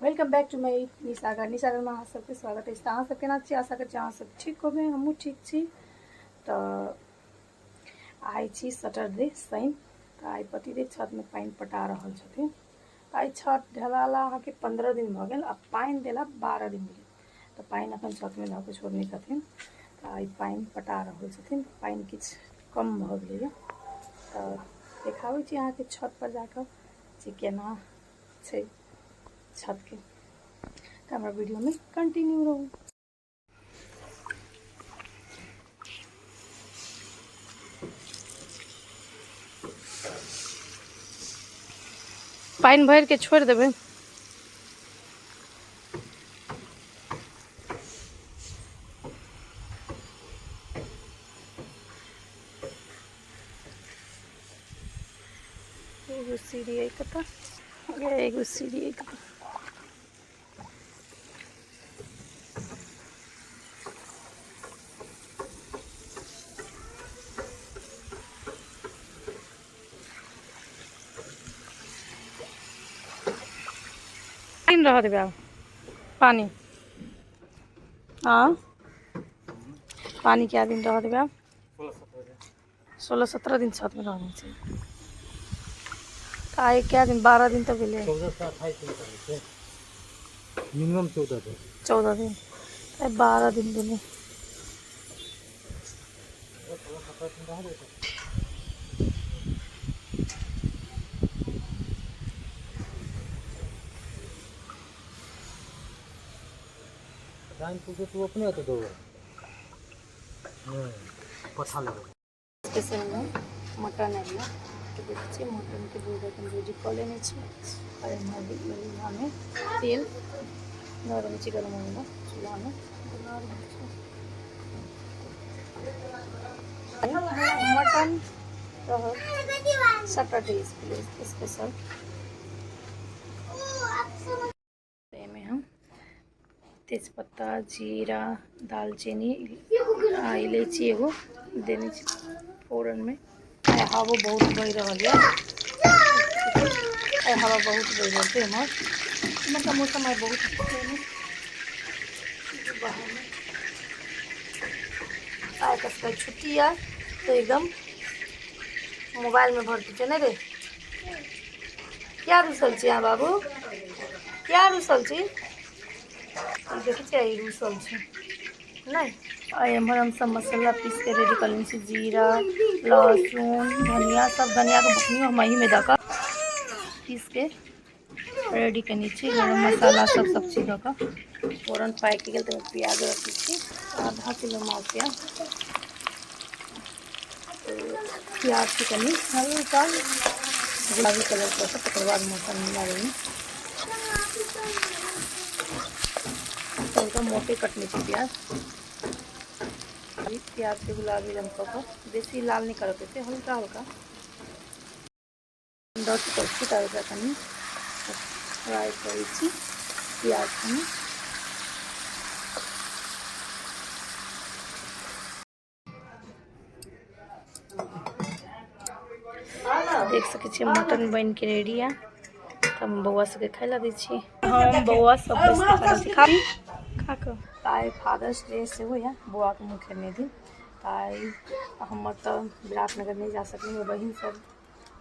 Welcome back to my निसागर। निसागरमे अहाँ सबके स्वागत अछि। तऽ अहाँ सब केना छी? आशा करै छी अहाँ सब ठीक होबै, हमहूँ ठीक छी। तऽ आइ छी सैटरडे, शनि। तऽ आइ पतिदेव छतमे पानि पटा रहल छथिन। तऽ आइ छत ढलाला अहाँके 15 दिन भऽ गेल आ पानि देला 12 दिन भेल। तऽ पानि एखन छतमे धऽ कऽ छोड़ने छथिन। तऽ आइ पानि पटा रहल छथिन। पानि किछु कम भऽ गेलैए। तऽ देखाबै छी अहाँके छत पर जाकऽ जे केना छै छतके। तऽ हमरा वीडियोमे कंटिन्यू रहू। पानि भरि के छोड़ि देबै। एगो सीढ़ी अइ कतऽ, एगो सीढ़ी अइ कतऽ। पानि रह देबै आब। पानि, हाँ, पानि कए दिन रह देबै आब? 16-17 दिन छतमे रहने छै। तऽ आइ कए दिन? 12 दिन तऽ भेलै। 14 से 28 दिन तक छै, मिनिमम 14 दिन। 14 दिन, आइ 12 दिन भेलै। टाइम पूछे तू अपने तो दो पथा लगे। स्पेशलमे मटन आबि तऽ देखै छियै, मटनके दूध एखन रेडी कऽ लेने छी। आओर एम्हर चूल्हामे तेल दऽ देने छी गरम होइमे, चूल्हामे बना रहल छी मटन रहत सैटरडे स्पेशल। एहिमे हम तेजपत्ता, जीरा, दालचीनी आ इलायची एगो देने छी फोरनमे। आइ हवो बहुत बहि रहल यऽ। आइ हवा बहुत बहि रहल छै एम्हर। एम्हरका मौसम आइ बहुत बाहरमे। आइ कसके छुट्टी यऽ तऽ एकदम मोबाइलमे भरती छै। नहि रे, क्या रुसल छी अहाँ बाबू? क्या रुसल छी? ई देखै छियै, ई रुसल छै। नहि, आ एम्हर हम सब मसाला पीस के रेडी कऽ लेने छी। जीरा, लहसुन, धनिया, सब धनियाके बुकनियो हम एहिमे दऽ कऽ पीस के रेडी केने छी। गरम मसाला सब सब चीज दऽ कऽ फोरन पाकि गेल तऽ प्याज रखै छी। आधा किलो माछ यऽ। प्याजके कनि हल्का गुलाबी कलर कऽ कऽ तकर बाद मटन मिला देबै। हल्का मोटे कटने छी प्याज। प्याजके गुलाबी रंग कऽ कऽ, बेसी लाल नहि करऽके छै, हल्का हल्का दऽ चुकल छी। तऽ ओकरा कनि फ्राइ करै छी प्याज कनि। देख सकै छियै, मटन बनि के रेडी है। तऽ हम बौआ सबके खाय ला दै छी। हम बौआ सब बैस कऽ खा रहल छी। खा खा कऽ। तऽ आइ फादर्स डे सेहो यऽ, बौआके मुँह खेने दिन। तऽ आइ हमर तऽ विराटनगर नहि जा सकली। हमर बहिन सब,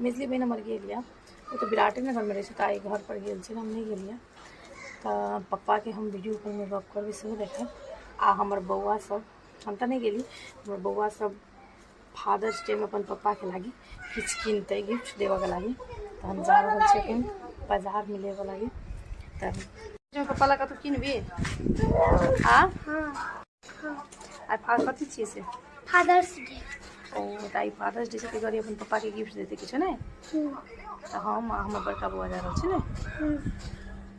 मझली बहिन हमर गेल यऽ, ओ तऽ विराटेनगरमे रहै छै। तऽ आइ घर पर गेल छै, हम नहि गेलियै। तऽ पप्पाके हम वीडियो कॉलमे गप करबै, सेहो देखब। आ हमर बौआ सब, हम तऽ नहि गेली, हमर बौआ सब फादर्स डे में अपन पप्पाके लागी किछु किनतै गिफ्ट देबऽके लागी। तऽ हम जा रहल छी अखन बाजारमे लेबऽ लागी। तऽ पप्पा ला कतहु किनबी? आ आइ कथी छियै से? Fathers day. ओ तऽ आइ फादर्स डे छै, ताहि दुआरे अपन पप्पाके गिफ्ट देतै किछु ने। तऽ हम आ हमर बड़का बौआ जा रहल छी ने।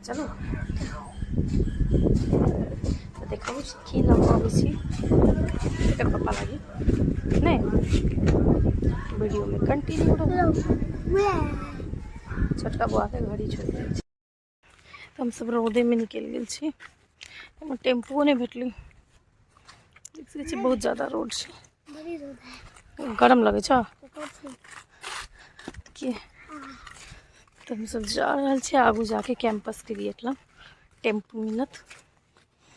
चलू तऽ देखाबै छी की लऽ कऽ अबै छी एकर पप्पा लागी। नहि, वीडियोमे कंटिन्यू रहू। छोटका बौआके घड़ी छोड़ि देने छी। तऽ हमसब रौदेमे निकलि गेल छी। एहिमे टेम्पुओ नहि भेटलै। देख सकै छी, बहुत ज्यादा रोड छै। बड़ी रौद है। गरम लगै छौ? की तऽ हमसब जा रहल छी आगू जाके कैंपसके गेट लग टेम्पू मिलत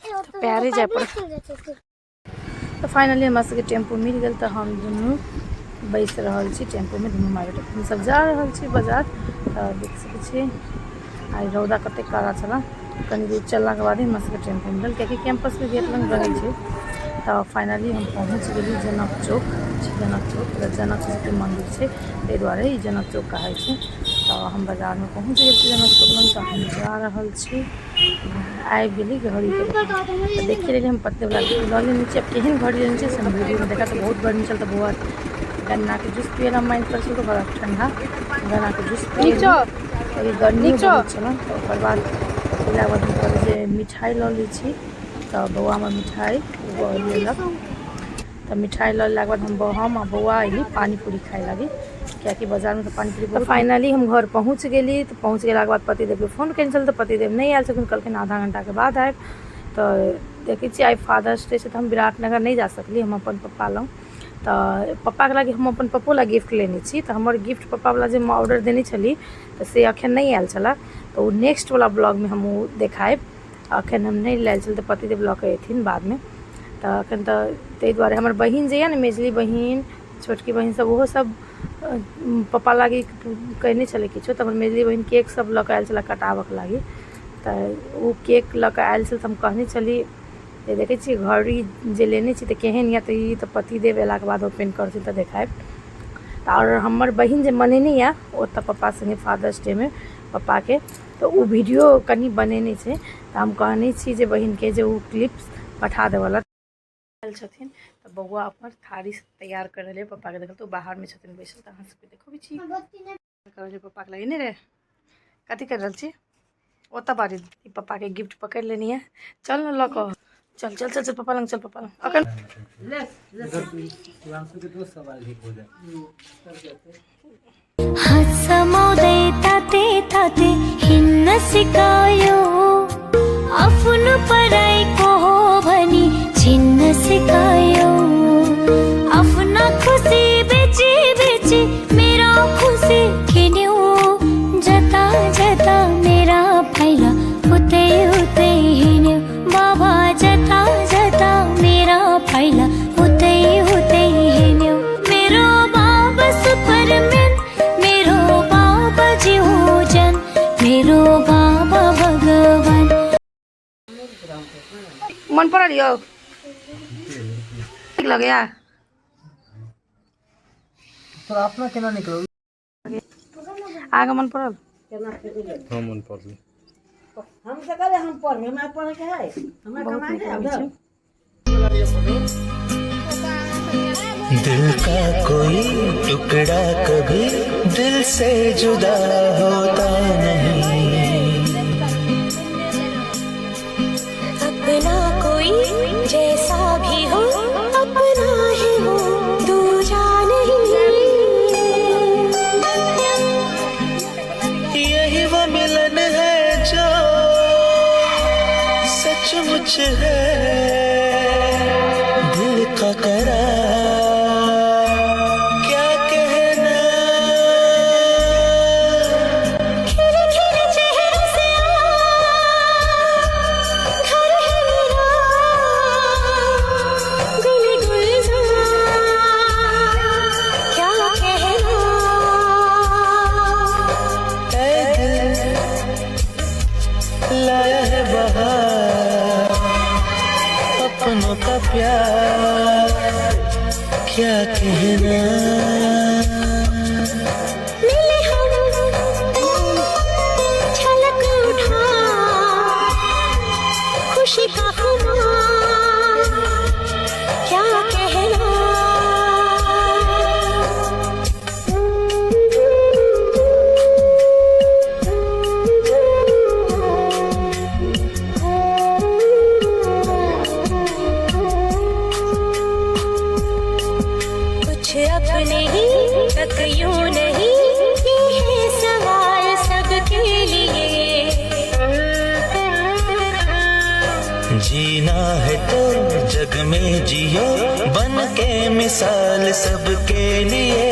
तऽ पैरे जाय पड़त। तऽ फाइनली हमरा सबके टेम्पू मिल गेल, तऽ हम दुनू बैस रहल छी टेम्पूमे, दुनू माय बेटा हमसब जा रहल छी बाजार। तऽ देख सकै छी आइ रौदा कतेक कड़ा छलै, कनि दूर चललाके बाद हमरा सबके टेम्पू मिलल, कियाकि कैंपसके गेट लग रहै छै। तऽ फाइनली हम पहुँच गेली जनक चौक। जनक चौक जनक जीके मन्दिर छै, ताहि दुआरे ई जनक चौक कहै छै। तऽ हम बाजारमे पहुँच गेल छी जनक चौक लग। तऽ हम जा रहल छी, आबि गेली घड़ीके दोकान। तऽ देखि लेली हम पत्तेवला लऽ लेने छी। आब केहन घड़ी लेने छी से हम वीडियोमे देखा। तऽ बहुत गर्मी छल, तऽ बौआ गन्नाके जूस पियै लए मानि करै छल, तऽ बड़ा ठण्डा गन्नाके जूस पियै, गर्मी बहुत छल। तऽ ओकर बाद पीलाके बाद हम कहली जे मिठाइ लऽ लै छी। तऽ बौआ हमर मिठाइ लेलक। तऽ मिठाइ लऽ लेलाके बाद हम आ बौआ अयली पानीपूरी खाइ लागी, कियाकि बाजारमे तऽ पानीपूरी। तऽ फाइनली हम घर पहुँच गेली। तऽ पहुँच गेलाके बाद पतिदेवके फोन केने छल, तऽ पतिदेव नहि आयल छलखिन, कहलखिन आधा घंटाके बाद आयब। तऽ देखै छियै आइ फादर्स डे छै, तऽ हम विराटनगर नहि जा सकली, हम अपन पप्पा लग। तऽ पप्पाके लागि हम अपन पप्पो ला गिफ्ट लेने छी। तऽ हमर गिफ्ट पप्पावला जे हम ऑर्डर देने छली, तऽ से अखन नहि आयल छलै, तऽ ओ नेक्स्ट वाला ब्लॉगमे हम ओ देखायब। अखन हम नहि लायल छल, तऽ पतिदेव लऽ कऽ अयथिन बादमे। तऽ अखन तऽ ताहि दुआरे हमर बहिन जे यऽ ने, मेझली बहिन, छोटकी बहिन सब, ओहो सब पप्पा लागी कयने छलै किछो। तऽ हमर मेझली बहिन केक सब लऽ कऽ आयल छलै कटाबऽके लागी, तऽ ओ केक लऽ कऽ आयल छल। तऽ हम कहने छली जे देखै छियै घड़ी जे लेने छी, तऽ केहन यऽ? तऽ ई तऽ पतिदेव अयलाके बाद ओपन करथिन तऽ देखायब। तऽ आओर हमर बहिन जे मनेने यऽ ओतऽ पप्पा सङ्गे फादर्स डेमे पप्पाके, तऽ ओ वीडियो कनि बनेने छै। तऽ हम कहने छी जे बहिनके जे ओ क्लिप्स पठा देबऽ लए। आयल छथिन तऽ बौआ अपन थारी तैयार कर रहलै पप्पाके देखल, तऽ बाहरमे छथिन बैसल। तऽ अहाँ सबके देखबै छी कर रहलै पप्पाके लागि। नहि रे, कथी कर रहल छी? ओतऽ बारी ई पप्पाके गिफ्ट पकड़ि लेनी है। चल ने, लऽ कऽ चल चल चल चल पप्पा लग चल, पप्पा लग अखन। हात समाउँदै ताते ताते हिँड्न सिकायो, आफ्नो पराईको हो भनी चिन्न सिकायो, आफ्ना खुसी बेची बेची मेरो खुसी किन्यो, जता जता मेरा पाइला उतै उतै हिँड्यो बाबा, जता जता मेरा पाइला उतै उतै हिँड्यो। मेरो बाबा सुपरम्यान, मेरो बाबा जिउजन, मेरो बाबा भगवान। मन पड़ल यौ, ठीक लगैया? तोरा अपना केना निकलल? आगे मन पड़ल? हाँ, मन पड़ल। हम तऽ कहले हम पढ़बै, हमरा पढ़ैके है, हमरा बहुत कमाइ नीक है। लगै छै। दिल का कोई टुकड़ा कभी दिल से जुदा होता नहीं। अपना कोई जैसा भी हो, अपना है वो, दूजा नहीं। यही वो मिलन है जो सचमुच है दिल का करार, क्या कहना। खिले खिले चेहरों से घर है मेरा गुल गुलजार, क्या कहना। ऐ दिल, लाया है बहार अपनों का प्यार, क्या कहना। मिले हम, छलक उठा खुशी का खुमार, क्या कहना। कुछ अपने ही तक यूं नहीं, ये है सवाल सबके लिए। जीना है तो जग में जियो बन के मिसाल सबके लिए।